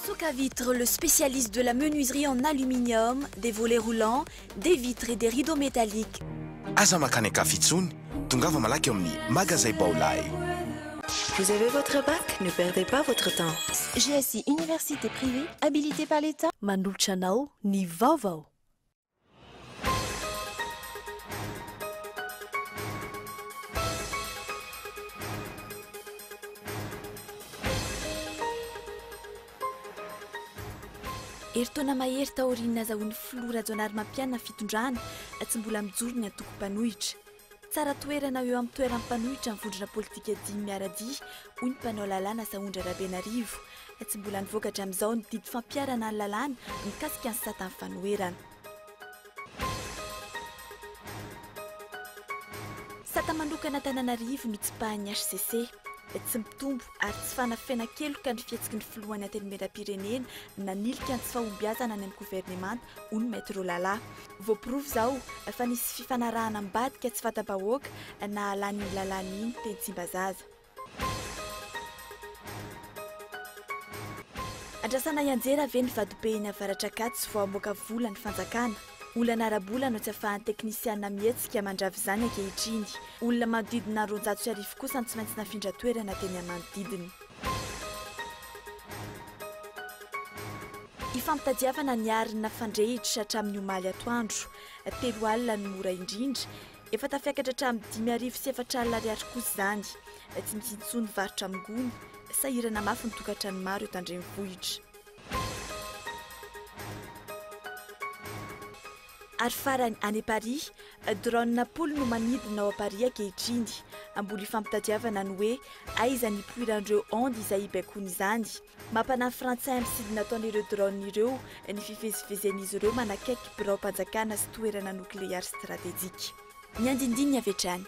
Socavitre, le spécialiste de la menuiserie en aluminium, des volets roulants, des vitres et des rideaux métalliques. Aza mankany an-kafa intsony, tongava malaky ao amin'ny Magazay Baolai. Vous avez votre bac? Ne perdez pas votre temps. GSI Université privée, habilitée par l'État. Manolotra anao ny vaovao. Herintaona mahery taorian'ny nazahoan'ny filoha Rajaonarimampianina fitondrana, tsy mbola mijoro ny antoko mpanohitra. Tsara toerana eo amin'ny toeran'ny mpanohitra ny vondrona politika dimy miara-dia, hoy ny mpanao lalàna Sahondra Rabenarivo. Tsy mbola nivoaka hatramin'izao ny didy fampiharana ny lalàna mikasika ny satan'ny fanoherana. Sata manokana Antananarivo no tsipahan'ny hcc. Tsy mitombo ary tsy fanafenan-keloka ny fihetsiky ny filohan'ny Antenimierampirenena nanilika ny tsy fahombiazana any amin'ny governemanta, hoy ny Maître Lala. Voaporofo izao fa nisy fifanarahana ambadika tsy fanta-bahoaka nahalany iny lalàna iny teny Tsimbazaza. Andrasana hianjera ve ny vatobe eny Avaratr'Ankatso vao hamoaka vola ny fanjakana? Olana ara-bola no tsy afahan'ny teknisiana mihetsika mandrava izany ankehitriny. Olona manodidina ny 1200 kosa no tsy maintsy nafindra toerana teny amin'ny manodidina. Ifampitadiavana ny arina fandrehitra hatramin'ny omaly atoandro. 30 no mora indrindra. Efa tafiakatra hatramin'ny 4005 ariary kosa izany. Tsy misy intsony varotra amin'ny gony. Sahirana mafy ny tokantrano maro eto an-drenivohitra. Ary farany, any Paris, drone am-polo no manidina ao Paris ankehitriny. Mbola ifampitadiavana ny hoe aiza ny hipoiran'ireo ondes izay hibaikoana izany. Mampanahy frantsay amin'ny sidina ataon'ireo drone ireo ny fivezivezen'izy ireo manakaiky biraom-panjakana sy toerana nokleary stratejika. Ny andindininy avy hatrany.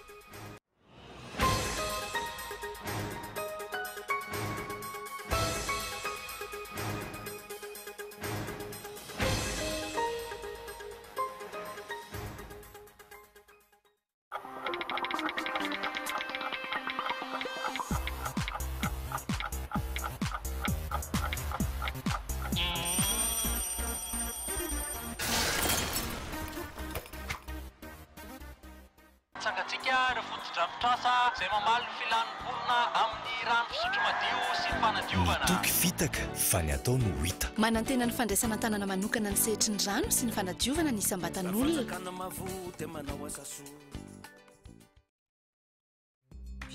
Tsangantsika ireo fotodrafitrasa izay mamaly ny filan'ny mponina amin'ny rano fisotro madio sy ny fanadiovana. Ny toky fitaka fa ny atao no hita. Manantena ny fandraisana an-tanana manokana ny sehatry ny rano sy ny fanadiovana ny isam-batan'olona.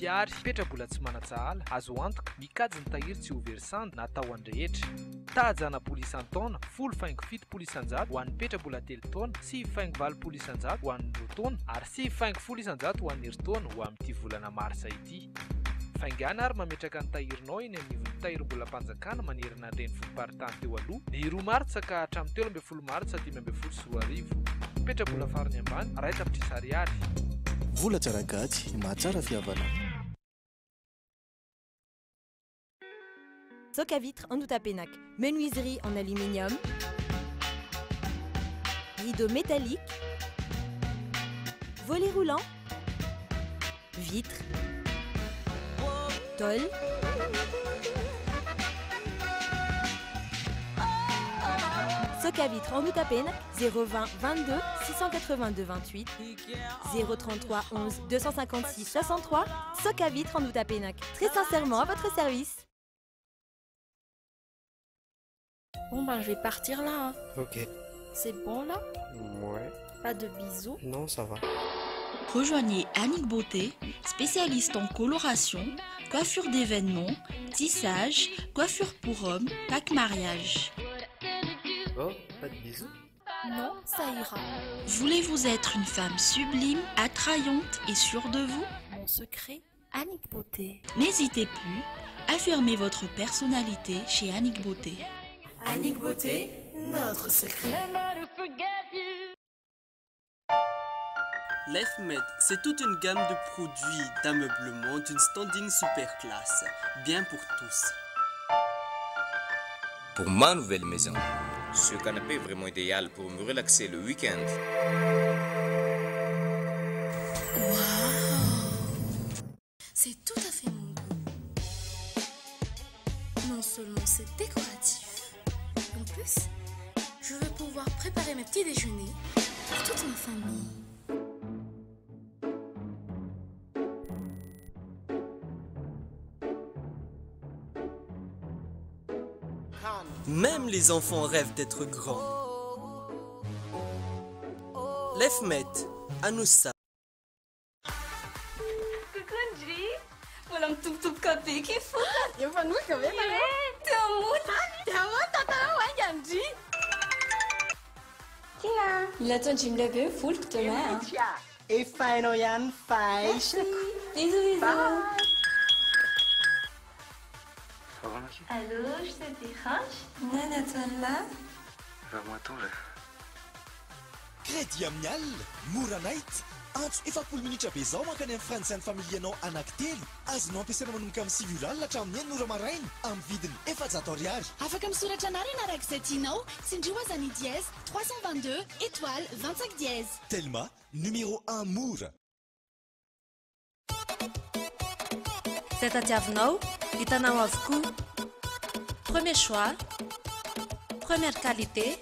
Fihary, petrabola tsy manan-tsahala, azo antoka, mikajy ny tahiry tsy ho very sanda na atao an'ny rehetra. Taha janabola isan-taona, 10,70% ho an'ny petrabola telo taona, 9,80% ho an'ny roa taona ary 9,10% ho an'ny herintaona ho amin'ity volana marsa ity. Faingàna ary mametraka ny tahirinao eny anivon'ny tahirimbolam-panjakana manerana ny renivohi-paritany teo aloha, ny roa martsa ka hatramin'ny 13 martsa 2015. Petrabola farany ambany, iray tapitrisa ariary. Vola tsara gajy, mahatsara fihavana. Socavitre Andohatapenaka, menuiserie en aluminium, rideau métallique, volet roulant, vitre, tôle. Socavitre Andohatapenaka, 020 22 682 28, 033 11 256 63. Socavitre Andohatapenaka, très sincèrement à votre service. Bon ben je vais partir là. Hein. Ok. C'est bon là? Ouais. Pas de bisous? Non, ça va. Rejoignez Annick Beauté, spécialiste en coloration, coiffure d'événements, tissage, coiffure pour hommes, pack mariage. Oh, pas de bisous? Non, ça ira. Voulez-vous être une femme sublime, attrayante et sûre de vous? Mon secret, Annick Beauté. N'hésitez plus, affirmez votre personnalité chez Annick Beauté. Annick Beauté, notre secret. LifeMed, c'est toute une gamme de produits d'ameublement d'une standing super classe, bien pour tous. Pour ma nouvelle maison, ce canapé est vraiment idéal pour me relaxer le week-end. Waouh! C'est tout à fait mon goût. Non seulement c'est décoratif, En plus, je veux pouvoir préparer mes petits déjeuners pour toute ma famille. Même les enfants rêvent d'être grands. Lefmet, Anoussa. Coucou Ndri Mbola mitobotoboka be ke fo. Efa noka ve nareo? Teo mota. Dia ahoana tantarao haingana Ndri? Tina, mila ataon-dry milay be ny voloko demain a. Efa hainao ihany fahaizako. Bisous bisous. Allô, je te dérange? Inona ny ataon'lah? Crédit amin'ny alina, mora night. Antso 40 minitra be izao mankany amin'ny Friends and Family anao anankitelo. Azonao ampiasaina manomboka amin'ny 9 ora alina hatramin'ny 6 ora maraina amin'ny vidiny 400 ariary. Afaka misoratra anarana araka izay tianao. Tsindrio aza ny dièse 322 étoile 25 dièse. Telma, numéro 1 mora. Izay tadiavinao, hitanao avokoa. Premier choix, première qualité,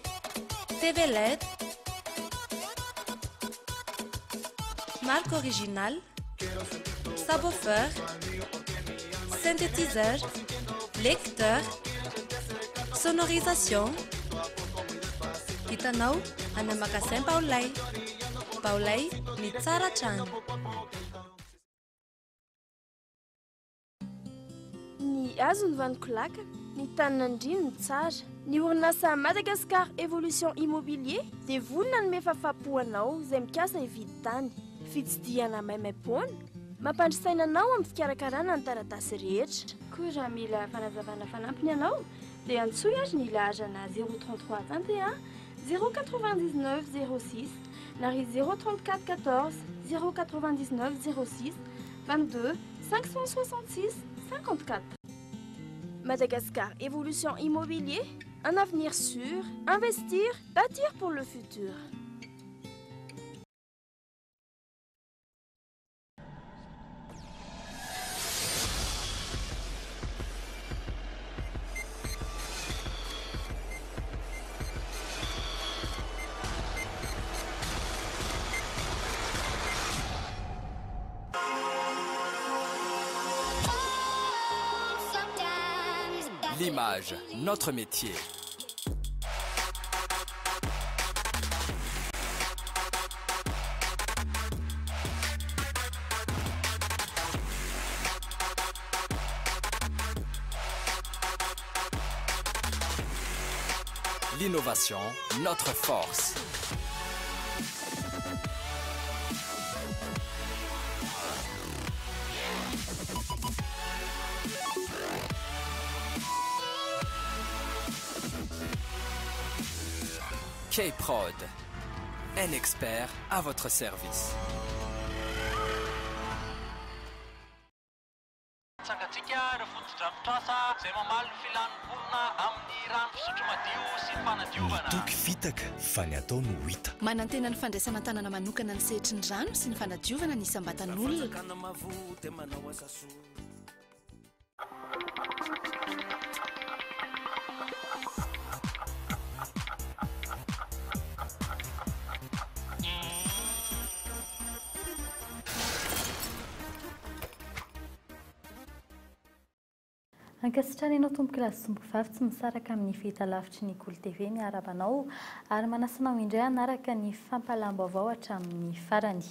TV LED, marque originale, subwoofer, synthétiseur, lecteur, sonorisation. Hitanao any amin'ny magasin Baolay. Baolay, ny tsara hatrany. Ny hazo no vanon-kolakana, ny tanin'andriana no tsara. Ny orinasa Madagascar Evolution Immobilier dia vonona hanome fahafahampo anao izay mikasa hividy tany. Fitsidihana maimaimpoana, mampandry saina anao amin'ny fikarakarana ny taratasy rehetra. Koa raha mila fanazavana fanampiny ianao dia antsoy ary ny laharana 033 21 099 06 na ry 034 14 099 06 22 566 54. Madagascar Evolution Immobilier, un avenir sûr, investir, bâtir pour le futur. L'image, notre métier. L'innovation, notre force. K-Prod, un expert à votre service. Tsangantsika ireo fotodrafitrasa izay mamaly ny filan'ny mponina amin'ny rano fisotro madio sy ny fanadiovana. Ny toky fitaka fa ny atao no hita. Manantena ny fandraisana an-tanana manokana ny sehatry ny rano sy ny fanadiovana ny isam-batan'olona. Ankasitrahana ianao tompoko lahy sy tompoko vavy tsy misaraka amin'ny fahitalavitry ny Kolo TV miarahaba anao ary manasa anao indray hanaraka ny fampahalam-baovao hatramin'ny farany.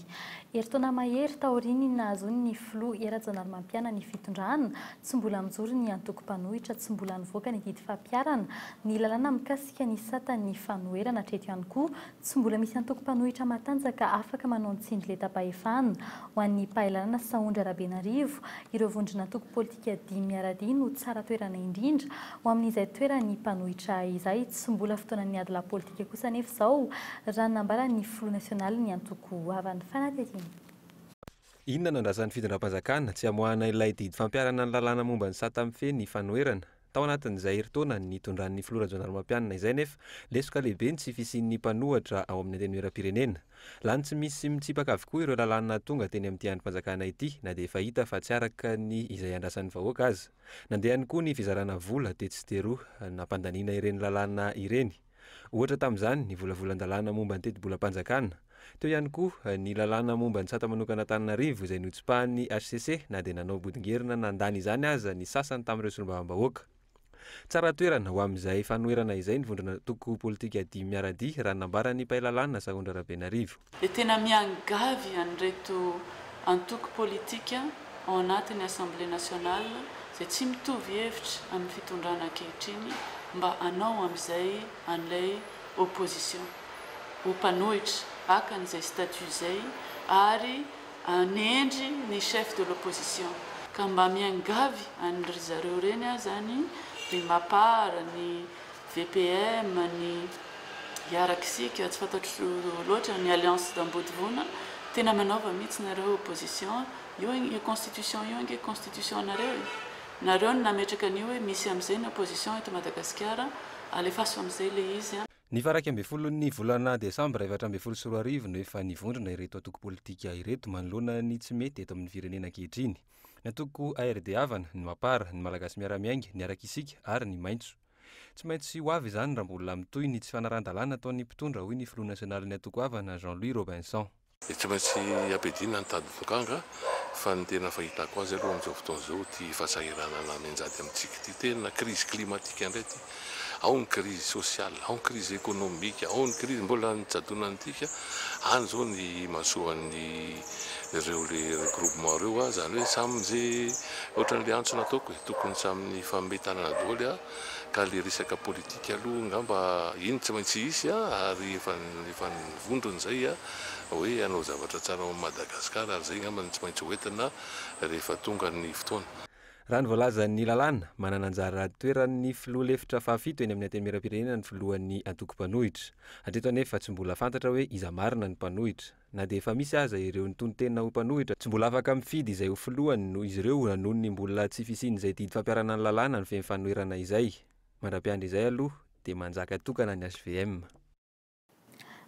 Herintaona mahery taorian'ny nahazoan'ny filoha Hery Rajaonarimampianina ny fitondrana, tsy mbola mijoro ny antoko mpanohitra, tsy mbola nivoaka ny didy fampiharana ny lalàna mikasika ny satan'ny fanoherana hatreto ihany koa Tsy mbola misy antoko mpanohitra matanjaka afaka manao ny tsindry letam-pahefana. Ho an'ny mpahay lalàna Sahondra Rabenarivo, ireo vondron'antoko politika dimy miara-dia no tsara toerana indrindra ho amin'izay toeran'ny mpanohitra izay. Tsy mbola fotoanan'ny ady lahy politika kosa anefa izao, raha ny nambaran'ny filoha nasionalin'ny antoko Havan'ny Fanadihadiana. Inona no andrasan'ny fitondram-panjakana tsy hamoahana ilay didy fampiharana ny lalàna momba ny sata mifehy ny fanoherana? Tao anatin'izay herintaona nitondran'ny filoha Rajaonarimampianina izay nefa, lesoka lehibe ny tsy fisian'ny mpanohatra ao amin'ny Antenimierampirenena. Lany tsy misy mitsipaka avokoa ireo lalàna tonga teny amin'ity andrim-panjakana ity na dia efa hita fa tsy araka ny izay andrasan'ny vahoaka aza. Nandeha ihany koa ny fizarana vola tetsy sy teroa nampandaniana ireny lalàna ireny. Ohatra tamin'izany ny volavolan-dalàna momba ny tetibolam-panjakana. Teo ihany koa ny lalàna momba ny sata manokana Antananarivo izay notsipahan'ny hcc na dia nanao bodongerina nandany izany aza ny sasany tamin'ireo solombavambahoaka. Tsara toerana ho amin'izay fanoherana izay ny vondron'antoko politika dimy miara-dia raha ny nambaran'ny mpahay lalàna Sahondra Rabenarivo. Dia tena miangavy an'ireto antoko politika ao anatin'ny Assemblée nationale izay tsy mitovy hevitra amin'ny fitondrana ankehitriny mba hanao amin'izay an'ilay opposition ho mpanohitra, haka an'izay statut izay ary hanendry ny chef de l'opposition. Ka mba miangavy an-dry zareo ireny aho izany, ry Mapar, ny VPM, ny Hiaraka Isika, tsy fantatro loatra, ny Alliance d'Ambodivona, tena manaova mihitsy nareo opposition, io io constitution io ange constitution anareo e! Nareo no nametraka an'io hoe misy amin'izay ny opposition eto Madagasikara, alefaso amin'izay ilay izy an. Ny faha 11n'ny volana desambra 2014 no efa nivondrona ireto antoko politika ireto manoloana ny tsy mety eto amin'ny firenena ankehitriny. Ny antoko ARD Havana, ny Mapar, ny Malagasy Miara-Miainga, ny Araka Isika ary ny Maitso. Tsy maintsy ho avy izany raha mbola mitohy ny tsy fanarahan-dalàna ataon'ny mpitondra hoy ny filoha nasionalin'ny antoko Havana, Jean Louis Robinson. Dia tsy maintsy ampiadiana ny tadin-dokanga fa ny tena fahitako azy aloha amin'izao fotoana izao ity fahasahiranana mianjady amintsika ity tena crise climatique indray ity, ao ny crise sociale, ao ny crise économique, ao ny crise mbola ny jadonantsika, any izao ny imasoan'ny ireo le regroupement ireo a, izany hoe samy ze ohatran'le antso nataoko e, tokony samy nifanome tanana daholo a, ka le resaka politika aloha angamba iny tsy maintsy hisy a, ary efa efa nivondrona izay a, hoe hanao zavatra tsara ho an'i Madagasikara ary izay angamba no tsy maintsy hoentina rehefa tonga ny fotoana. Raha ny voalazan'ny lalàna, manana anjara toeran'ny filoha lefitra fahafito eny amin'ny Antenimierampirenena ny filohan'ny antoko mpanohitra. Hatreto anefa tsy mbola fantatra hoe iza marina ny mpanohitra. Na dia efa misy aza ireo nitonon-tena ho mpanohitra, tsy mbola afaka mifidy izay ho filohany noho izy ireo noho ny mbola tsy fisian'izay didy fampiharana ny lalàna ny feno fanoherana izay. Mandra-piandry izay aloha dia manjaka tokana ny hvm.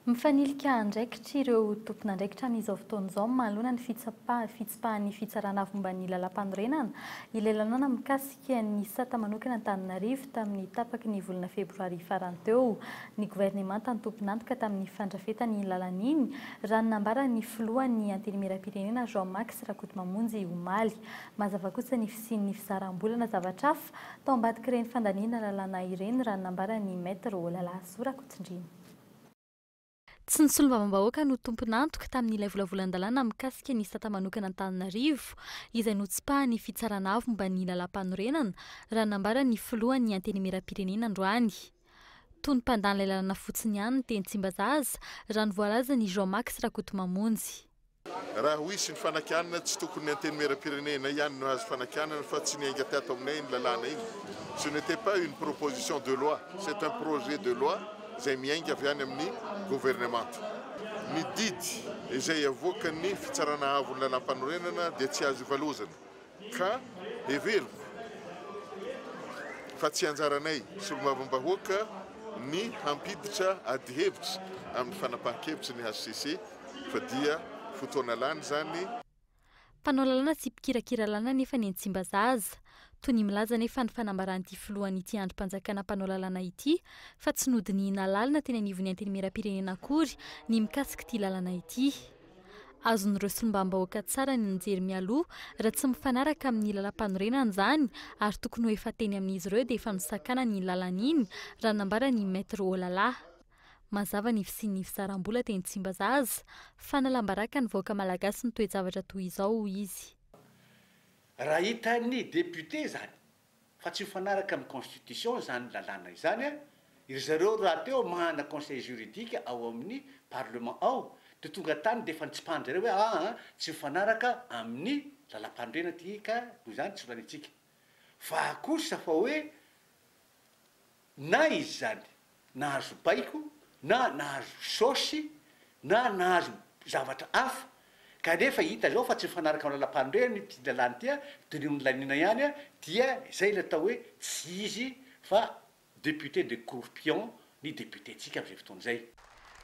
Mifanilika andraikitra ireo tompon'andraikitra amin'izao fotoana izao manoloana ny fitsipahan'ny Fitsarana Avo momba ny Lalàmpanorenana ilay lalàna mikasika ny sata manokana Antananarivo tamin'ny tapaky ny volana febroary farany teo. Ny governemanta no tompon'antoka tamin'ny fandrafetana iny lalana iny, raha ny nambaran'ny filohan'ny Antenimierampirenena Jean Max Rakotomamonjy omaly. Mazava kosa ny fisian'ny fizaram-bolana zavatra hafa tao ambadik'ireny fandaniana lalàna ireny raha ny nambaran'ny Maître Olalahasoa Rakotsindriana. Tsy ny solombavambahoaka no tompon'antoka tamin'ilay volavolan-dalàna mikasika ny sata manokana Antananarivo, izay notsipahan'ny Fitsarana Avo momba ny Lalàmpanorenana, raha ny nambaran'ny filohan'ny Antenimierampirenena androany. Toy ny mpandany ilay lalàna fotsiny ihany ny teny Tsimbazaza, raha ny voalazan'i Jean Max Rakotomamonjy. Raha ho hisy ny fanakianana, tsy tokony ny Antenimierampirenena ihany no hahazo fanakianana fa tsy niainga tato aminay iny lalàna iny. Ce n'était pas une proposition de loi, c'est un projet de loi izay miainga avy any amin'ny governemanta. Ny didy izay avoakan'ny Fitsarana Avon'ny Lalàmpanorenana dia tsy azo ivalozana ka heveriko fa tsy anjaranay solombavambahoaka ny hampiditra adihevitra amin'ny fanapahan-kevitry ny hcc. fa dia fotoana lany izany. Mpanao lalàna sy mpikirakira lalàna anefa ny eny Tsimbazaza. Toy ny milaza anefa ny fanambaran'ity filohan'ity andrim-panjakana mpanao lalàna ity fa tsy nodinihina lalina teny anivon'ny Antenimierampirenena akory ny mikasika ity lalàna ity. Azon'ireo solombavambahoaka tsara ny mijery mialoha raha tsy mifanaraka amin'ny lalàmpanorenana izany ary tokony ho efa teny amin'izy ireo dia efa nosakanana iny lalàna iny raha ny nambaran'i Maître Olala. Mazava ny fisian'ny fizaram-bola teny Tsimbazaza. Fanalam-baraka ny vahoaka malagasy ny toe-javatra toy izao, hoy izy. Raha hitan'ny député izany fa tsy mifanaraka amin'ny constitution izany lalàna izany, ry zareo rahateo manana conseil juridique ao amin'ny parlement ao, dia tonga tany dia efa nitsipahan-dry zareo hoe aa tsy mifanaraka amin'ny lalàmpanorenana ity ka noho izany tsy holaniantsika. Fa kosa fa hoe Na izy izany nahazo baiko na nahazo saosy na nahazo zavatra hafa. Kanefa hita izao fa tsy mifanaraka amin'ny lalàmpanorenana ity lalàna ity dia ny nolaniana ihany dia izay ilay atao hoe tsy izy fa député de courpion ny député-ntsika amin'izay fotoana izay.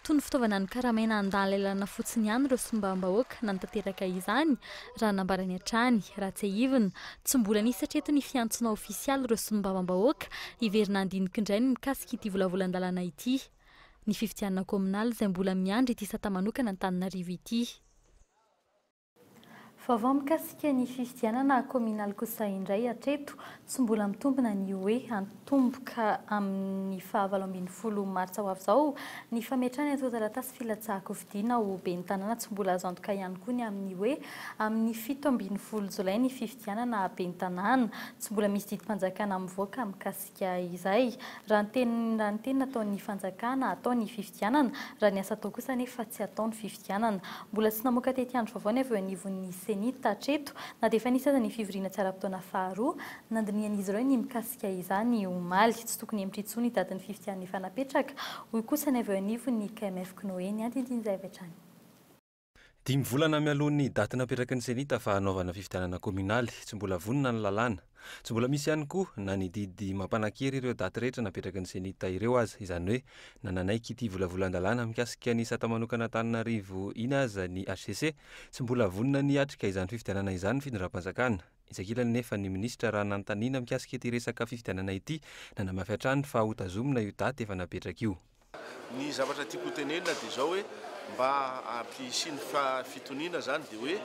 Toy ny fitaovana nokaramaina handany lalana fotsiny ihany ireo solombavambahoaka nanatanteraka izany, raha ny nambarany hatrany. Raha tsiahivina, tsy mbola nisy hatreto ny fiantsoana ofisialy ireo solombavambahoaka hiverina handinika indray ny mikasika ity volavolan-dalàna ity. Ny fifidianana kaominaly izay mbola miandry ity sata manokana Antananarivo ity. Vaovao mikasika ny fifidianana kaominaly kosa indray hatreto tsy mbola mitombina ny hoe hatomboka amin'ny faha 18 martsa ho avy izao ny fametrahana ireo taratasy filatsahan-kofidina ho ben'ny tanàna. Tsy mbola azo antoka ihany koa ny amin'ny hoe amin'ny 17 jolay ny fifidianana ben'ny tanàna. Tsy mbola misy didim-panjakana mivoaka mikasika izay. Raha ny teny raha ny teny nataon'ny fanjakana, atao ny fifidianana, raha ny asa atao kosa anefa tsy atao ny fifidianana. Mbola tsy namoaka tetiandro vaovao ny avy eo anivon'ny Cenit hatreto, na dia efa nisy aza ny fivoriana tsy ara-potoana faharoa nandinihan'izy ireo ny mikasika izany omaly. Tsy tokony hihemotra intsony ny datin'ny fifidianana efa napetraka, hoy kosa ny avy eo anivon'ny KMF Cnoe. Ny andinindin'izay avy hatrany. Dimy volana mialoha ny daty napetraky ny Cenit fa hanaovana fifidianana kaominaly, tsy mbola vonona ny lalàna. Tsy mbola misy ihany koa na ny didy mampanan-kery ireo daty rehetra napetraky ny Cenit ireo aza, izany hoe na nanaiky ity volavolan-dalàna mikasika ny sata manokana Antananarivo iny aza ny hcc, tsy mbola vonona ny hiatrika izany fifidianana izany ny fitondram-panjakana. Etsy ankilany nefa ny minisitra raha nanontaniana mikasika ity resaka fifidianana ity, nanamafy hatrany fa hotazomina io daty efa napetraka io. Ny zavatra tiako ho tenenina dia izao hoe mba hampisiany fitoniana izany dia hoe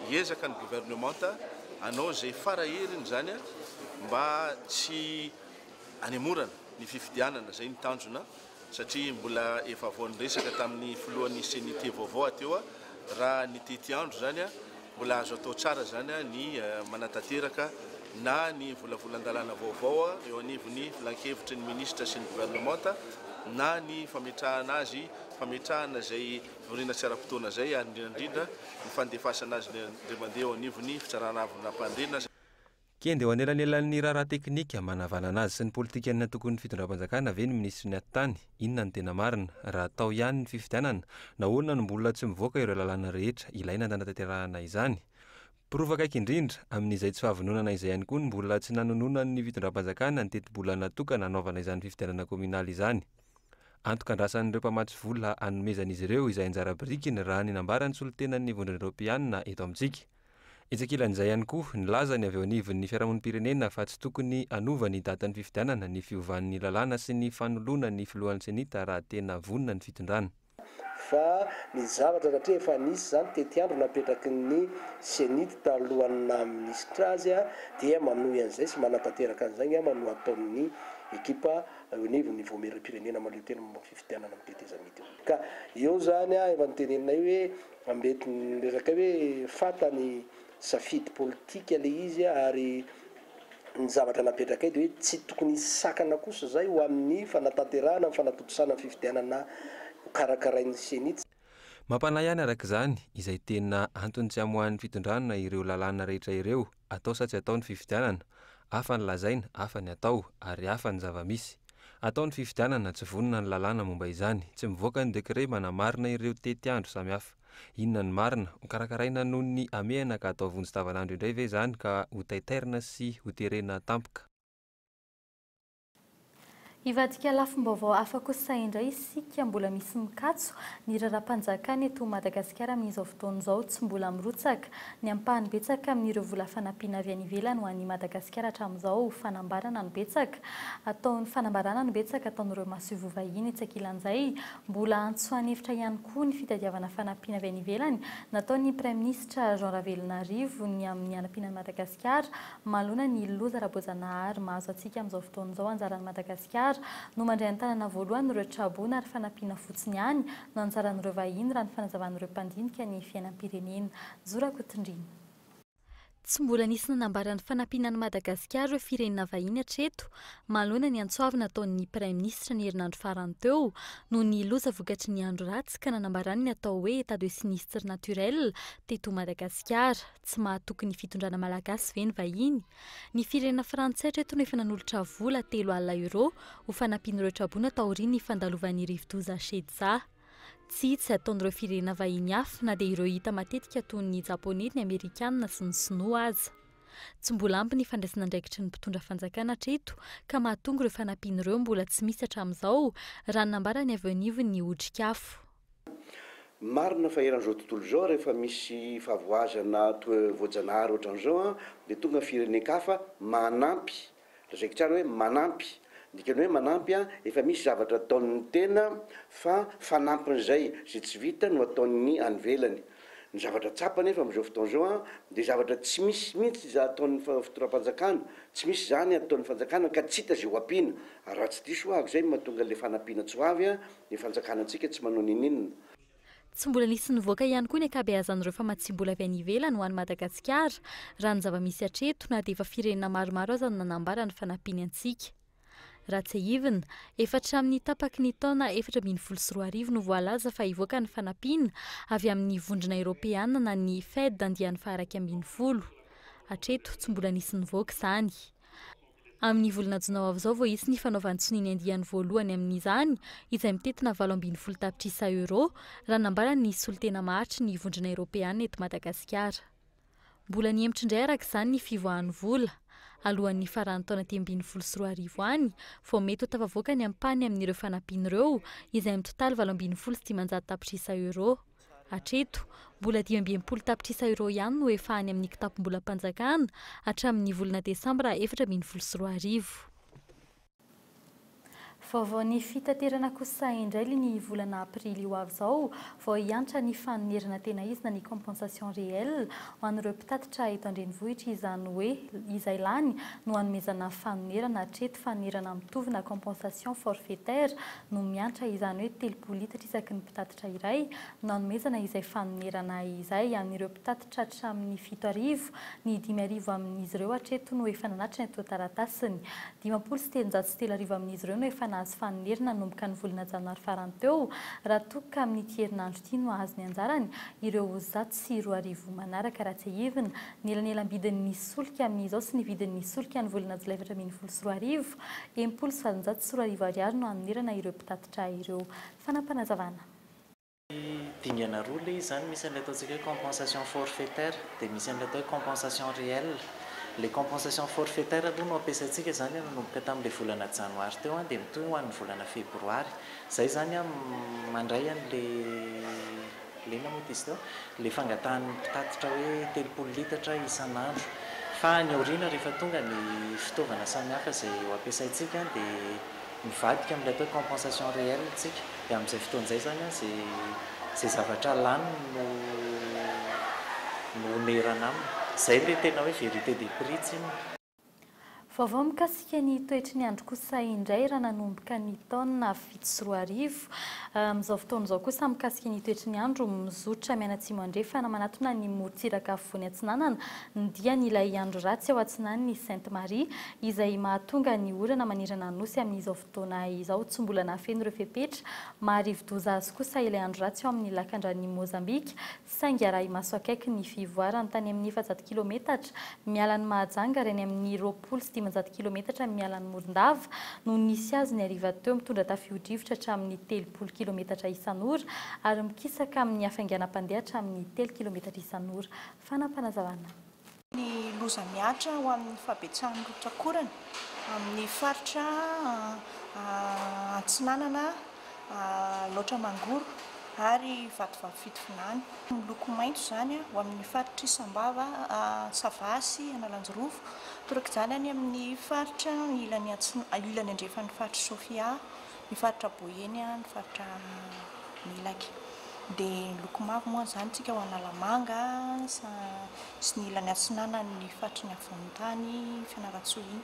hiezaka ny gouvernementa hanao izay fara heriny izany mba tsy hanemorana ny fifidianana, izay ny tanjona satria mbola efa vao niresaka tamin'ny filohan'ny CENIT vaovao aho teo raha ny tetiandro izany Mbola azo atao tsara izany ny manatanteraka na ny volavolan-dalàna vaovao eo anivon'ny filankevitry ny minisitra sy ny governemanta na ny fametrahana azy, fametrahana izay fivoriana tsy ara-potoana izay ary indrindra indrindra ny fandefasana azy indray mandeha eo anivon'ny fitsarana avo nampandrina. Kendry eo anelanelan'ny raharaha teknika manavanana azy sy ny politikan'ny antokon'ny fitondram-panjakana ve ny minisitry ny atitany? Inona no tena marina? Raha atao ihany ny fifidianana, nahoana no mbola tsy mivoaka ireo lalàna rehetra ilaina hanatanterahana izany? Porofo akaiky indrindra amin'izay tsy fahavononana izay ihany koa ny mbola tsy nanononan'ny fitondram-panjakana ny tetibola natokana hanaovana izany fifidianana kaominaly izany. Antoka andrasan'ireo mpamatsy vola hanomezan'izy ireo izay anjara birikiny raha ny nambaran'ny solontenan'ny Vondrona Eoropeanina eto amintsika. Etsy ankilan'izay ihany koa, nilaza ny avy eo anivon'ny fiarahamonim-pirenena fa tsy tokony hanova ny datin'ny fifidianana ny fiovan'ny lalàna sy ny fanoloana ny filohan'ny Cenit raha tena vonona ny fitondrana. Fa ny zavatra satria efa nisy izany tetiandro napetraky ny Cenit talohan'ny naha minisitra azy dia manohy an'izay sy manatanteraka an'izay angamba no ataon'ny ekipa eo anivon'ny Vaomieram-pirenena mahaleo tena momba ny fifidianana amin'ny tetezamita io. Ka eo izany efa noteneninay hoe Mety ny resaka hoe fata ny safidy politika le izy ary ny zavatra napetrakay dia hoe tsy tokony hisy sakana kosa izay ho amin'ny fanatanterahana ny fanatontosana ny fifidianana ho karakarain'ny Cenit. Mampanahy ihany araka izany izay tena antony tsy hamoahan'ny fitondrana ireo lalàna rehetra ireo Atao sa tsy atao ny fifidianana? Hafa ny lazaina, hafa ny atao, ary hafa ny zava-misy. Atao ny fifidianana, tsy vonona ny lalàna momba izany, tsy mivoaka ny décret manamarina ireo tetiandro samihafa. Inona no marina? Hokarakaraina noho ny hamehana ka atao vonjy tavanandro indray ve izany ka hotaitairina sy hoterena tampoka? Hivadika lafim-baovao hafa kosa indray isika, mbola misy mikatso ny raharaham-panjakana eto Madagasikara amin'izao fotoana izao, tsy mbola mirotsaka ny ampahany betsaka amin'ireo vola fanampiana avy any ivelany ho an'i Madagasikara hatramin'izao, fanambarana no betsaka ataon'ny fanambarana no betsaka ataon'ireo masoivoho vahiny, etsy ankilan'izay mbola antso an'efitra ihany koa ny fitadiavana fanampiana avy any ivelany nataon'ny Praiminisitra Jean Ravelonarivo ny amin'ny hanampiana an'i Madagasikara Manoloana ny loza ara-boajanahary mahazo antsika amin'izao fotoana izao, anjaran'i Madagasikara no mandray an-tanana voalohany ireo traboina ary fanampiana fotsiny ihany no anjaran'ireo vahiny raha ny fanazavan'ireo mpandinika ny fiainam-pirenena. Zo Rakotondriana. Tsy mbola nisy nanambara ny fanampiana an'i Madagasikara ireo firenena vahiny hatreto, manoloana ny antso avo nataon'ny Praiminisitra ny herinandro farany teo noho ny loza vokatry ny andro ratsy ka nanambarany ny atao hoe état de sinistre naturel teto Madagasikara. Tsy mahatoky ny fitondrana malagasy ve ny vahiny? Ny firenena frantsay hatreto no efa nanolotra vola 30 euros ho fanampian'ireo traboina taorian'ny fandalovan'ny rivodoza Chedza. Tsy hita izay ataon'ireo firenena vahiny hafa na dia ireo hita matetika toy ny Japoney, ny Amerikanina sy ny Sinoa aza. Tsy mbola ampy ny fandraisana andraikitry ny mpitondra fanjakana hatreto ka mahatonga ireo fanampiana ireo mbola tsy misy hatramin'izao, raha ny nambarany avy eo anivon'ny Otrikafo. Marina fa eran'izao tontolo izao rehefa misy fahavoazana toa voajanahary ohatran'izao dia tonga firenen-kafa manampy Lazaiko tsara hoe manampy. Ny dikany hoe manampy an, efa misy zavatra ataon'ny tena fa fanampin'izay, izay tsy vita no ataon'ny any ivelany. Ny zavatra tsapa anefa amin'izao fotoana izao an, dia zavatra tsy misy mihitsy izay ataon'ny fitondram-panjakana, tsy misy izany ataon'ny fanjakana ka tsy hita izay ho ampiana. Ary raha tsy diso aho, izay no mahatonga an'ilay fanampiana tsy ho avy an, ny fanjakana antsika tsy manao n'inon'inona. Tsy mbola nisy nivoaka ihany koa ny ankabeazan'ireo famatsiam-bola avy any ivelany ho an'i Madagasikara, raha ny zava-misy hatreto, na dia efa firenena maromaro aza no nanambara ny fanampiany antsika. Raha tsiahivina, efa hatramin'ny tapaky ny taona 2014 no voalaza fa hivoaka ny fanampiana avy amin'ny Vondrona Eoropeana na ny Fed andiany faha-11. Hatreto, tsy mbola nisy nivoaka izany. Amin'ny volana jona ho avy izao vao hisy ny fanaovan-tsonia ny andiany voalohany amin'izany, izay mitentina 18 tapitrisa euros, raha nambaran'ny solontena maharitry ny Vondrona Eoropeana eto Madagasikara. Mbola nihemotra indray araka izany ny fivoahan'ny vola. Alohan'ny faran'ny taona 2013 any vao mety ho tafavoaka ny ampahany amin'ireo fanampiana ireo, izay mitotaly 518 tapitrisa euros. Hatreto, mbola 65 tapitrisa euros ihany no efa any amin'ny kitapom-bolam-panjakana hatramin'ny volana desambra 2014. Vaovaon'ny fitaterana kosa indray ny volana aprily ho avy izao vao hiantra ny fanonerana tena izy na ny compensation réelle ho an'ireo mpitatitra eto an-drenivohitra izany hoe izay lany no hanomezana fanonerana hatreto fanonerana mitovy na compensation forfaitaire no miantra izany hoe 30 litatra isaky ny mpitatitra iray no nanomezana izay fanonerana izay amin'ireo mpitatitra hatramin'ny 7000, ny 5000 amin'izy ireo hatreto no efa nanatitra ny antontan-taratasiny. 3350 amin'izy ireo no efa nahazo fanonerana nanomboka ny volana janoary farany teo, raha toa ka amin'ity herinandro ity no hahazo ny anjarany ireo 2100 manaraka raha tsiahivina ny elanelam-bidin'ny solika amin'izao sy ny vidin'ny solika ny volana jolay 2014, 2060 ariary no hanonerana ireo mpitatitra ireo. Fanapanazavana. Dingana roa ilay izy izany, misy an'ilay ataontsika hoe compensation forfaitaire dia misy an'ilay atao hoe compensation réelle. Ilay compensation forfaitaire aloha no ampiasaintsika izany nanomboka tamin'ilay volana janoary teo dia mitohy ho an'ny volana febroary. Izay izany mandray an'ilay ilay inona moa izy teo? Ilay fangatahan'ny mpitatitra hoe 30 litatra isan'andro. Fa any aoriana rehefa tonga ny fitaovana samihafa izay ho ampiasaintsika dia mivadika amin'ilay atao hoe compensation réelle tsika, dia amin'izay fotoana izay izany an, izay izay zavatra lany no no onerana aminy. Izay ilay tena hoe vérité des prix tsinona. Vaovao mikasika ny toetry ny andro kosa indray raha nanomboka ny taona 2007. Amin'izao fotoana izao kosa mikasika ny toetry ny andro, mizotra mianatsimo andrefana manatona ny morontsiraka afovoany atsinanana ny dian'ilay andro ratsy ao atsinan'i Sainte Marie izay mahatonga ny orana manerana ny Nosy amin'izao fotoana izao. Tsy mbola nahafeno ireo fepetra maharivodoza azy kosa ilay andro ratsy ao amin'ny lakandran'i Mozambika, saingy arahi-maso akaiky ny fivoarany. Tany amin'ny 400 kilometatra miala an'i Mahajanga ary any amin'ny 520 kilometatra miala an'i Morondava no nisy azy ny hariva teo, mitondra tafio-drivotra hatramin'ny 30 kilometatra isan'ora ary mikisaka amin'ny hafainganam-pandeha hatramin'ny 3 kilometatra isan'ora. Fanapanazavana. Ny loza mihatra ho amin'ny fahabetsahan'ny rotsak'orana amin'ny faritra Antsinanana, Alaotra Mangoro ary Vatovavy Fitovinany. Miloko maitso izany ho amin'ny faritr'i Sambava, Sava sy Analanjirofo. Toraka izany any amin'ny faritra ilany ilany andrefan'ny faritr'i Sofia, ny faritra Boeny, ny faritra Melaky. Dia ny loko mavo moa izany tsika ho Analamanga sy ny ilany atsinanan'ny faritry ny afovoan-tany, Fianarantsoa iny,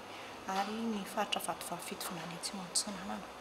ary ny faritra Vatovavy Fitovinany Atsimo Atsinanana.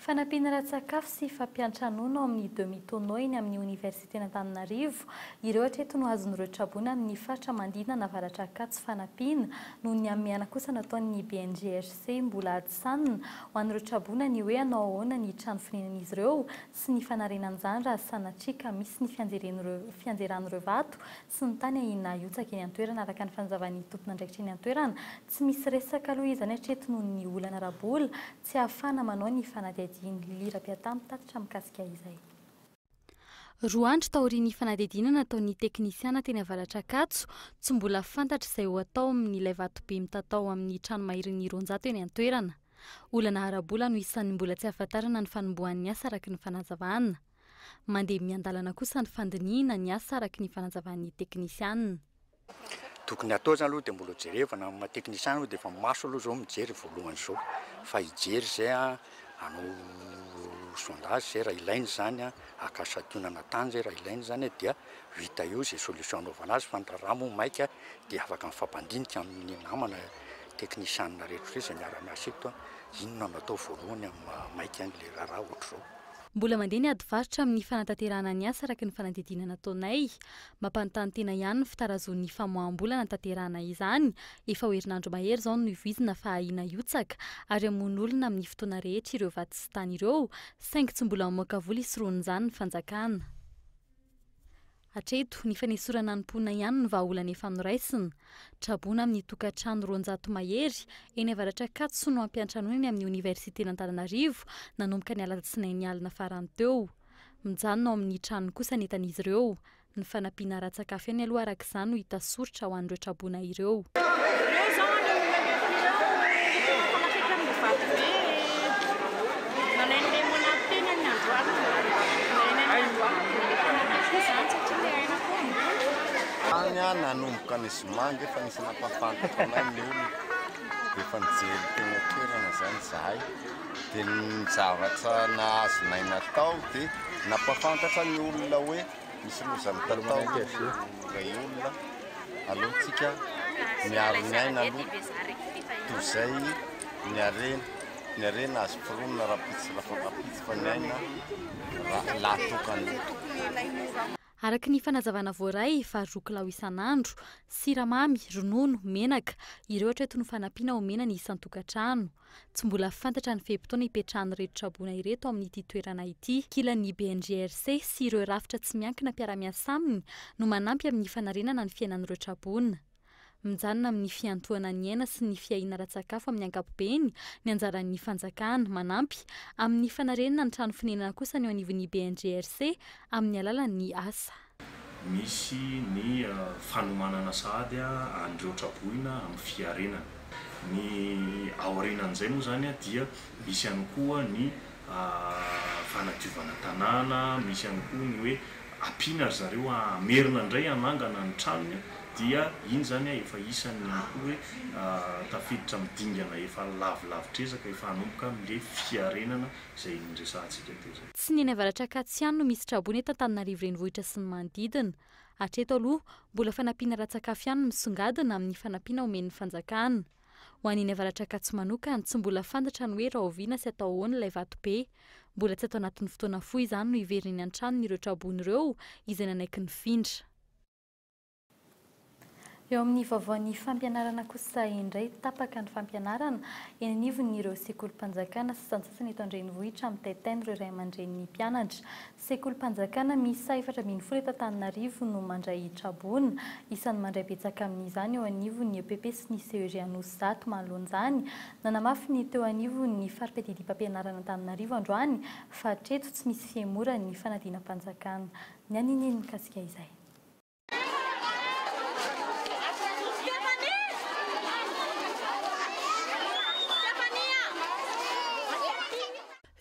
Fanampiana ara-tsakafo sy fampiantranoana ao amin'ny Demi Tonneau eny amin'ny Oniversiten'Antananarivo. Ireo hatreto no azon'ireo traboina amin'ny faritra Mandinana Avaratra Ankatso fanampiana. Noho ny hamehana kosa nataon'ny BNGRC mbola adisanina ho an'ireo traboina ny hoe hanao ahoana ny trano fonenan'izy ireo sy ny fanarenana izany raha sanatria ka misy ny fianjeran'ireo vato sy ny tany ahiana hiotsaka eny an-toerana araka ny fanazavan'ny tompon'andraikitra eny an-toerana. Tsy misy resaka aloha izany hatreto noho ny olana ara-bola tsy ahafahana manao ny fanadihadiana. Lily Rapiatà mitatitra mikasika izay. Roa andro taorian'ny fanadihadiana nataon'ny teknisiana teny Avaratr'Ankatso, tsy mbola fantatra izay ho atao amin'ilay vatobe mitatao amin'ny trano maherin'ny 200 eny an-toerana. Olana ara-bola no isan'ny mbola tsy ahafantarana ny fanombohan'ny asa araka ny fanazavana. Mandeha miandalana kosa ny fandinihina ny asa araka ny fanazavan'ny teknisiana. Tokony hatao zany aloha dia mbola jerevana amin'ny maha teknisiana aloha dia efa maso aloha zao mijery voalohany zao fa hijery zay an, hanao sondage zay raha ilaina izany an, haka santionana tany zay raha ilaina izany an, dia ho hita eo izay solution hanaovana azy fa ny raharaha moa maika dia afaka mifampandinika amin'ny namana teknisiana rehetra ireo izay miara-miasa eto an, inona no atao voalohany amin'ny maha maika an'ilay raharaha ohatr'izao. Mbola mandeha ny ady varotra amin'ny fanatanterahana ny asa araka ny fanadihadiana nataonay. Mampanontany tena ihany ny fitarazoan'ny famoaham-bola hanatanterahana izany. Efa ho herinandro mahery izao no novoizina fa ahiana hiotsaka ary hamono olona amin'ny fotoana rehetra ireo vato sy tany ireo, saingy tsy mbola mamoaka vola hisorohana izany ny fanjakana. Hatreto, ny fanesorana ny mponina ihany no vahaolana efa noraisina. Traboina amin'ny tokantrano 200 mahery, eny Avaratr'Ankatso no hampiantranoina eny amin'ny Oniversiten'Antananarivo, nanomboka ny alatsinainy alina farany teo. Mijanona ao amin'ny tranony kosa ny entan'izy ireo. Ny fanampiana ara-tsakafo ihany aloha araka izany no hita soritra ho an'ireo traboina ireo. Ireo izao ny olona ireo mifanakaiky amin'ny vatobe nalain'ilay monady teny ny andro alina. Nalainay ny andro alina dia nalefa nandeha koa izany satria ilay aina koa ambony. Tany aho nanomboka ny zoma ange efa nisy nampahafantatra anay ny olona dia efa nijery teny an-toerana izany izahay dia ny zavatra nahazonay natao dia nampahafantatra ny olona hoe Misy loza mitatao ray olona, aleo tsika miaro ny aina aloha toy izay ny harena, ny harena azo foronina rahampitso sy rafampitso fa ny aina lahy tokana. Araka ny fanazavana voaray, vary roa kilao isan'andro, siramamy, ronono, menaka, ireo hatreto no fanampiana omena ny isan-tokantrano. Tsy mbola fantatra ny fe-potoana hipetrahan'ireto traboina ireto amin'ity toerana ity. Kilan'ny BNGRC sy ireo rafitra tsy miankina mpiara-miasa aminy no manampy amin'ny fanarenana ny fiainan'ireo traboina. Mijanona amin'ny fiantohana ny aina sy ny fiahiana ara-tsakafo amin'ny ankapobeny ny anjaran'ny fanjakana. Manampy amin'ny fanarenana ny trano fonenana kosa ny eo anivon'ny BNGRC amin'ny alalan'ny asa. Misy ny fanomanana sahady an'ireo traboina amin'ny fiarenana. Ny aorianan'izay moa izany dia misy ihany koa ny fanadiovana tanàna, misy ihany koa ny hoe ampiana ry zareo hamerina indray hanangana ny tranony dia iny izany efa isan'ny ihany koa hoe tafiditra amin'ny dingana efa lavilavitr'ezaka efa hanomboka amin'ilay fiarenana izay niresahantsika teo izay. Tsy ny eny Avaratr'Ankatso ihany no misy traboina eto Antananarivo Renivohitra sy ny manodidina. Hatreto aloha, mbola fanampiana ara-tsakafo ihany no misongadina amin'ny fanampiana omen'ny fanjakana. Ho an'ny eny Avaratr'Ankatso manokana, tsy mbola fantatra ny hoe rahoviana sy atao ahoana ilay vatobe. Mbola tsy ato anatin'ny fotoana fohy izany no hiverina eny an-tranony ireo traboina ireo izay nanaiky nifindra. Eo amin'ny vaovaon'ny fampianarana kosa indray, tapaka ny fampianarana eny anivon'ireo sekolim-panjakana sasantsasany eto an-drenivohitra mitaitaina ireo ray aman-drenin'ny mpianatra. Sekolim-panjakana miisa 14 eto Antananarivo no mandray traboina. Isan'ny mandray betsaka amin'izany eo anivon'ny EPP sy ny CEG Anosizato manoloana izany. Nanamafy ny teo anivon'ny fari-piadidiam-pampianarana Antananarivo androany fa hatreto tsy misy fihemoran'ny fanadinam-panjakana. Ny an'ininy mikasika izay.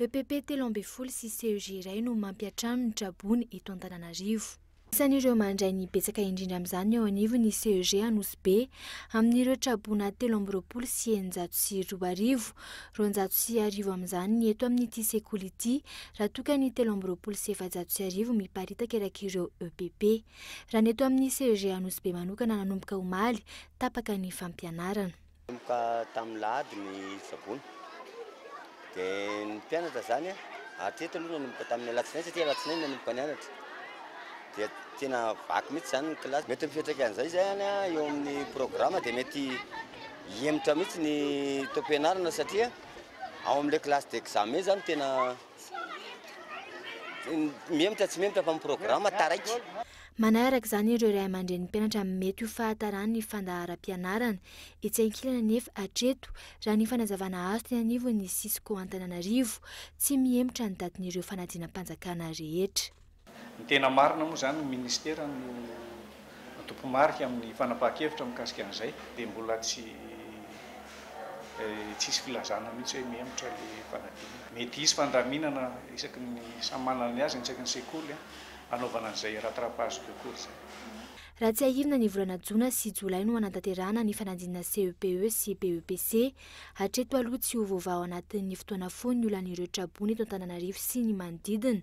EPP 13 sy CEG iray no mampiantrano ny traboina eto Antananarivo. Isan'ireo mandray ny betsaka indrindra amin'izany ny eo anivon'ny CEG Anosibe, amin'ireo traboina 2623. 1200 amin'izany ny eto amin'ity sekoly ity, raha toa ka ny 1423 miparitaka erak'ireo EPP. Raha ny eto amin'ny CEG Anosibe manokana nanomboka omaly, tapaka ny fampianarana. Nanomboka tamin'ny lahady ny fitsaboana. Dia ny mpianatra izany hatreto aloha nanomboka tamin'ny alatsinainy satria alatsinainy nanomboka nianatra. Dia tena vaky mihitsy izany ny kilasy. Mety ny fiantraikan'izay izany eo amin'ny programa dia mety hihemotra mihitsy ny taom-pianarana satria ao amin'ilay classe d'examen izany tena Mihemotra tsy mihemotra fa ny programa taraiky. Manahy araka izany ireo ray aman-drenin'ny mpianatra amin'ny mety ho fahataran'ny fandaharam-pianarana. Etsy ankilany anefa, hatreto, raha ny fanazavana azo teny anivon'ny Cisco Antananarivo, tsy mihemotra ny datin'ireo fanadinam-panjakana rehetra. Ny tena marina moa izany ny ministera no tompo-marika amin'ny fanapahan-kevitra mikasika an'izay dia mbola tsy tsisy filazana mihitsy hoe mihemotra ilay fanadinana. Mety hisy fandaminana isaky ny samy manana ny azy isaky ny sekoly hanaovana an'izay rattrapage de cours izay. Raha tsiahivina ny volana jona sy jolay no hanatanterahana ny fanadinana CEPE sy BEPC. Hatreto aloha tsy ho voavaha ao anatin'ny fotoana fohy ny olan'ireo traboina eto Antananarivo sy ny manodidina.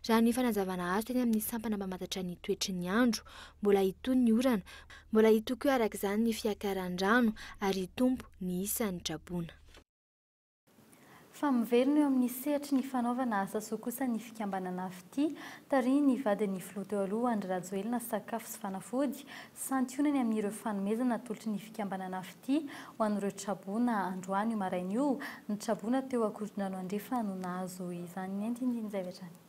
Raha ny fanazavana azo teny amin'ny sampana mpamantatra ny toetry ny andro, mbola hitohy ny orana, mbola hitohy koa araka izany ny fiakaran'ny rano ary hitombo ny isan'ny traboina. Fa miverina eo amin'ny sehatry ny fanaovana asa soa kosa ny fikambanana Fitia, tarihin'ny vadin'ny filoha teo aloha Andry Rajoelina sakafo sy fanafody, santionany amin'ireo fanomezana atolotry ny fikambanana Fitia ho an'ireo traboina androany io maraina io. Ny traboina teo Akorondrano Andrefana no nahazo izany. Ny andinindin'izay avy hatrany.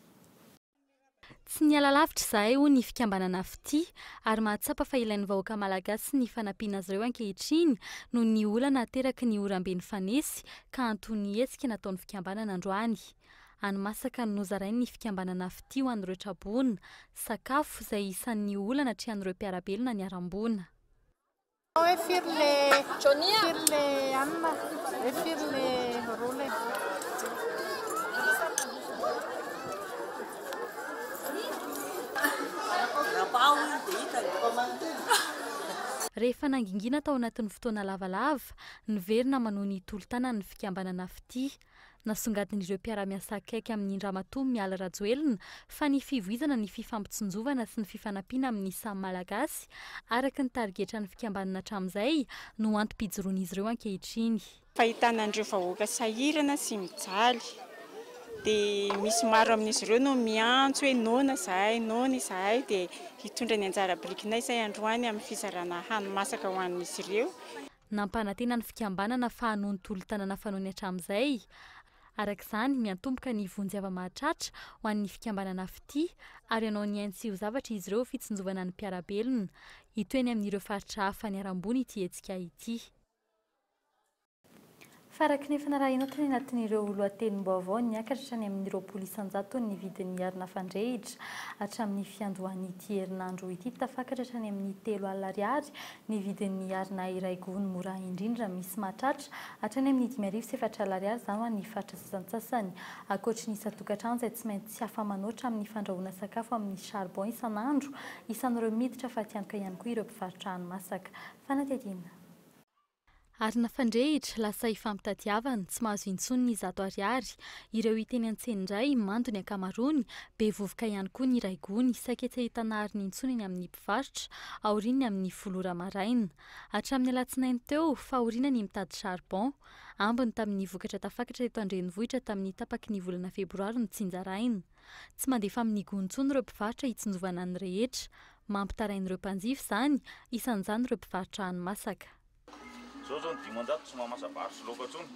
Tsy niala lavitra izahay hoy ny fikambanana Fitia ary mahatsapa fa ilain'ny vahoaka malagasy ny fanampiana azy ireo ankehitriny noho ny olana ateraky ny oram-be nifanesy ka anton'ny hetsika nataon'ny fikambanana androany. Hani-masaka no nozarain'ny fikambanana Fitia ho an'ireo traboina, sakafo izay isan'ny olana atrehan'ireo mpiara-belona niharam-boina. Hoe firy le firy le anona hoe firy le role. Rehefa nangingina tao anatin'ny fotoana lavalava, niverina manohy ny tolo-tanany ny fikambanana Fitia. Nasongadin'ireo mpiara-miasa akaiky amin-dRamatoa Mialy Rajoelina fa ny fivoizana ny fifampitsinjovana sy ny fifanampiana amin'ny samy Malagasy, araka ny tarigetran'ny fikambanana hatramin'izay, no antom-pijoroan'izy ireo ankehitriny. Fahitana an'ireo vahoaka sahirana sy mijaly dia misy maro amin'izy ireo no miantso hoe noana izahay, noana izahay dia hitondra ny anjara birikinay izahay androany amin'ny fizarana hani-masaka ho an'izy ireo. Nampanantena ny fikambanana fa hanohy ny tolo-tanana fanaony hatramin'izay. Araka izany, miantomboka ny vonjy hava-mahatratra ho an'ny fikambanana Fitia ary hanao ny ainy tsy ho zavatra izy ireo ho fitsinjovana ny mpiara-belona. Hitohy any amin'ireo faritra hafa niharam-boina ity hetsika ity. Fa araka ny efa narahinao tany anatin'ireo lohatenim-baovao, niakatra hatrany amin'ny 20 isan-jatony ny vidin'ny arina fandrehitra hatramin'ny fiandohan'ity herinandro ity. Tafakatra hatrany amin'ny 3000 ariary ny vidin'ny arina iray gony mora indrindra. Misy mahatratra hatrany amin'ny 5400 ariary izany ho an'ny faritra sasantsasany. Ankoatry ny isan-tokantrano izay tsy maintsy afa-manoatra amin'ny fandrahoana sakafo amin'ny charbon isan'andro, isan'ireo miditra fatiantoka ihany koa ireo mpivarotra hani-masaka. Fanadihadiana. Arina fandrehitra, lasa ifampitadiavana, tsy mahazo intsony ny 100 ariary. Ireo hita eny an-tsena indray, mando ny ankamaroany, be vovoka ihany koa ny iray gony, saika tsy ahitana arina intsony eny amin'ny mpivarotra, aorian'ny amin'ny folo ora maraina. Hatramin'ny alatsinainy teo, fahoriana ny mitady charbon. Ambiny tamin'ny vokatra tafakatra teto an-drenivohitra tamin'ny tapaky ny volana febroary no tsinjaraina. Tsy mandefa amin'ny gony intsony ireo mpivarotra hitsinjovana ny rehetra. Mampitaraina ireo mpanjifa izany, isan'izany ireo mpivarotra hani-masaka. Zao zao ny 500 tsy mahamasa-bary sy laoka tsony.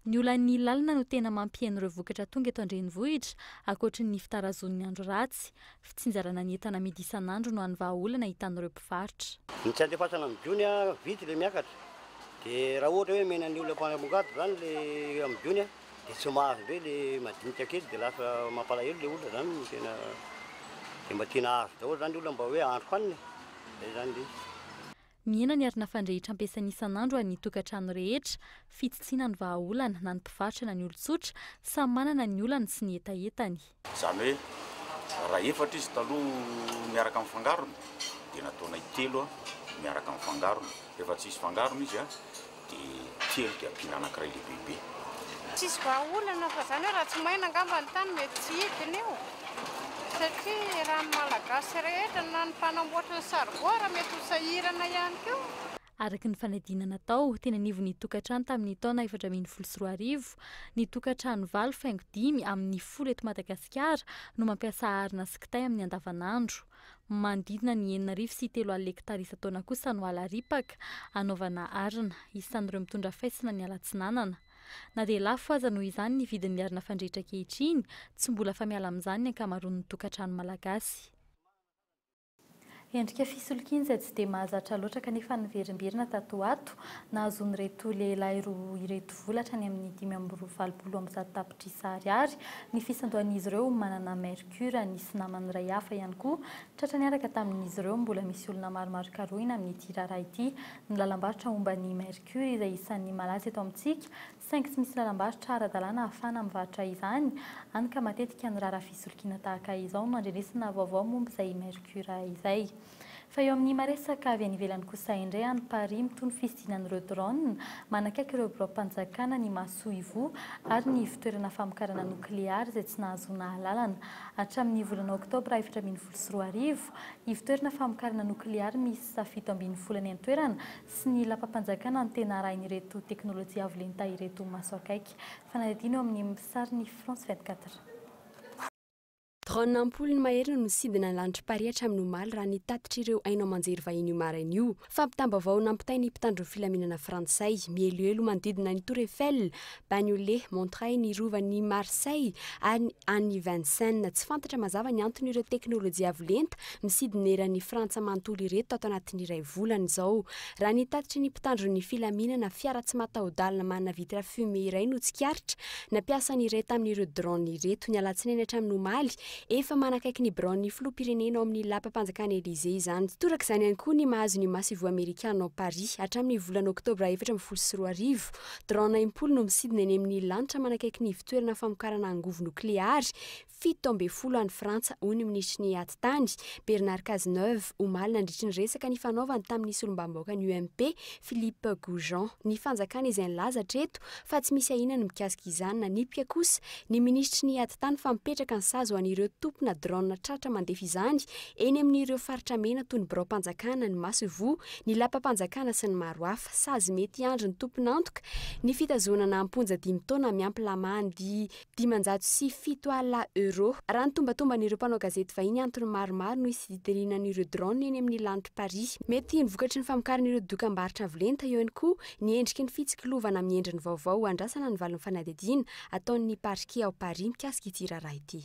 Ny olan'ny lalana no tena mampihena ireo vokatra tonga eto an-drenivohitra, ankoatry ny fitarazoan'ny andro ratsy. Fitsinjarana ny entana amidy isan'andro no hany vahaolana hitan'ireo mpivarotra. Ny tsy andefasana amin'ny gony vitsy le miakatra de raha ohatra hoe omena ny olona mpanambongady zany le amin'ny gony de tsy mahazo indray le madinika kely de lasa mampalahelo le olona zany no tena de mba tiana hahazo daholo zany le olona mba hoe hahandro hanina e, zay zany le izy. Mihena ny arina fandrehitra ampiasaina isan'andro ho an'ny tokantrano rehetra. Fitsitsiana ny vahaolana, na ny mpivarotra na ny olon-tsotra, samy manana ny olany sy ny hetahetany. Izany hoe raha efatra izy taloha miaraka amin'ny fangarony dia nataonay telo miaraka amin'ny fangarony. Rehefa tsisy fangarony izy dia telo dia ampiana anankiray lehibebe. Tsisy vahaolana fa zany hoe raha tsy maina angamba ny tany mety tsy hidina io satria raha ny malagasy rehetra na ny mpanamboatra ny saribao ara mety ho sahirana ihany koa. Araka ny fanadihana natao teny anivon'ny tokantrano tamin'ny taona 2014, ny tokantrano valo faingo dimy amin'ny folo eto Madagasikara no mampiasa arina sy kitay amin'ny andavanandro. Manodidina ny 3060 hektara isan-taona kosa no ala ripaka anaovana arina. Isan'ireo mitondra faisana ny ala atsinanana. Na dia lafo aza noho izany ny vidin'ny arina fandrehitra ankehitriny, tsy mbola afa-miala amin'izany ny ankamaroan'ny tokantrano malagasy. Endrika fisolokiana izay tsy dia mahazatra loatra kanefa niverimberina tato ho ato, nahazoan'ireto lehilahy roa ireto vola hatrany amin'ny 185 tapitrisa ariary ny fisandohan'izy ireo manana mercure. Nisy namany iray hafa ihany koa tratra niaraka tamin'izy ireo. Mbola misy olona maromaro karohina amin'ity raharaha ity. Ny lalam-barotra momba ny mercure izay isan'ny malaza eto amintsika saingy tsy misy lalam-barotra ara-dalàna ahafahana mivarotra izany, hany ka matetika ny raharaha fisolokiana tahaka izao no andrenesana vaovao momba izay mercure izay. Fa eo amin'ny maresaka avy any ivelany kosa indray, any Paris, mitohy ny fisidinan'ireo drone manakaiky ireo biraom-panjakana, ny masoivoho ary ny ivotoerana famokarana nokleary izay tsy nahazoana alalana. Hatramin'ny volana oktobra 2014, ivotoerana famokarana nokleary miisa 17 any an-toerana sy ny lapam-panjakana no tena arahin'ireto teknolojia avo lenta ireto maso akaiky. Fanadihadiana eo amin'ny sarin'ny France 24. Drone am-polony mahery no nisidina ny lanitr'i Paris hatramin'ny omaly raha ny tatitr'ireo haino aman-jery vahiny io maraina io. Fampitam-baovao nampitain'ny mpitandro ny filaminana frantsay. Mihelohelo manodidina ny Tour Eiffel, Bagnolet, Montreuil, ny rovan'i Marseille ary any Vincennes. Tsy fantatra mazava ny anton'ireo teknolojia avo lenta misidina eran'i Frantsa manontolo ireto tato anatin'ny iray volana izao. Raha ny tatitry ny mpitandro ny filaminana, fiara tsy mataho-dalana manana vitre fumée iray no tsikaritra nampiasa ny iray tamin'ireo drone ireto ny alatsinainy hatramin'ny omaly. Efa manakaiky ny biraon'ny filoham-pirenena ao amin'ny lapam-panjakana Elysée izany. Toraka izany ihany koa ny mahazo ny masoivoho amerikana ao Paris. Hatramin'ny volana oktobra 2014, drone impolo no misidina eny amin'ny lanitra manakaiky ny ivotoerana famokarana angovo nokleary 17 any Frantsa, hoy ny minisitry ny Atitany, Bernard Cazeneuve, omaly nandritry ny resaka nifanaovany tamin'ny solombavambahoakan'ny UMP, Philippe Goujon. Ny fanjakana izay nilaza hatreto fa tsy misy ahiana ny mikasika izany. Nanipika kosa ny minisitry ny Atitany fa mipetraka ny sazy ho an'ireo tompona drone tratra mandefa izany eny amin'ireo faritra mena toy ny biraom-panjakana, ny masoivoho, ny lapam-panjakana sy ny maro hafa. Sazy mety hiandry ny tompon'antoka ny fitazonana am-ponja dimy taona miampy lamandy 705 euros. Raha ny tombatomban'ireo mpanao gazety vahiny antony maromaro no hisidinan'ireo drone eny amin'ny lanitr'i Paris. Mety ny vokatry ny famokaran'ireo dokambarotra avo lenta, eo ihany koa ny endriky ny fitsikilovana amin'ny endriny vaovao. Andrasana ny valin'ny fanadihadiana ataon'ny parquet ao Paris mikasika ity raharaha ity.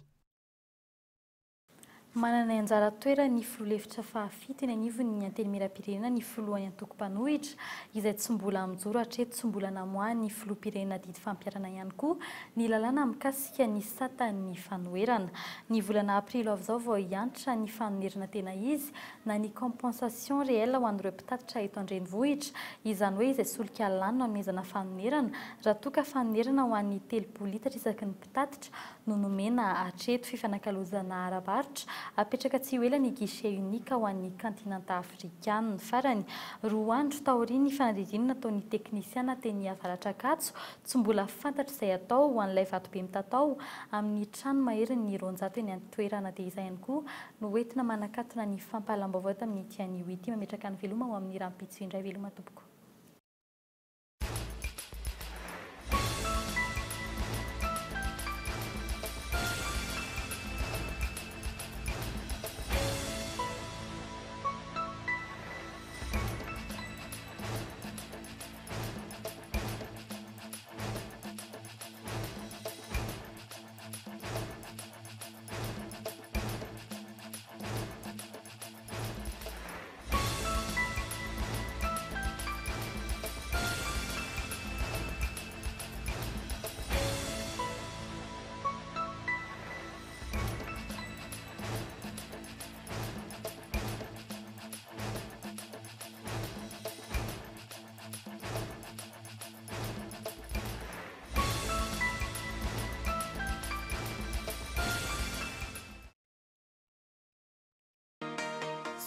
Manana ny anjara toerany ny filoha lefitra fahafito eny anivon'ny Antenimierampirenena ny filohan'ny antoko mpanohitra, izay tsy mbola mijoro hatreto, tsy mbola namoahan'ny filoham-pirenena didy fampiharana ihany koa ny lalàna mikasika ny satan'ny fanoherana. Ny volana aprily ho avy izao vao hiantra ny fanonerana tena izy na ny compensation réelle ho an'ireo mpitatitra eto an-drenivohitra, izany hoe izay solika lany no hanomezana fanonerana raha toa ka fanonerana ho an'ny 30 litatra isaky ny mpitatitra no nomena hatreto. Fifanakalozana ara-barotra, Hapetraka tsy ho ela ny guichet unique ho an'ny kantinanta afrikana. Farany, roa andro taorian'ny fanadihadiana nataon'ny teknisiana teny Avaratr'Ankatso, tsy mbola fantatra izay atao ho an'ilay vatobe mitatao amin'ny trano maherin'ny 200 eny an-toerana. Dia izay ihany koa no hoentina manakatona ny fampahalam-baovao tamin'ity anio ity. Mametraka ny veloma ho amin'ny rahampitso indray. Veloma tompoko.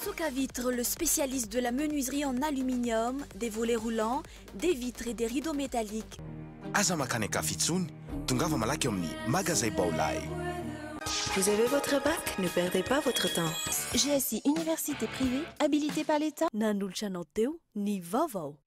Souk à Vitre, le spécialiste de la menuiserie en aluminium, des volets roulants, des vitres et des rideaux métalliques. Aza mankany an-kafa intsony, tongava malaky ao amin'ny Magazay Baolai. Vous avez votre bac? Ne perdez pas votre temps. GSI Université privée, habilitée par l'État. Nanolotra anao teo ny vaovao.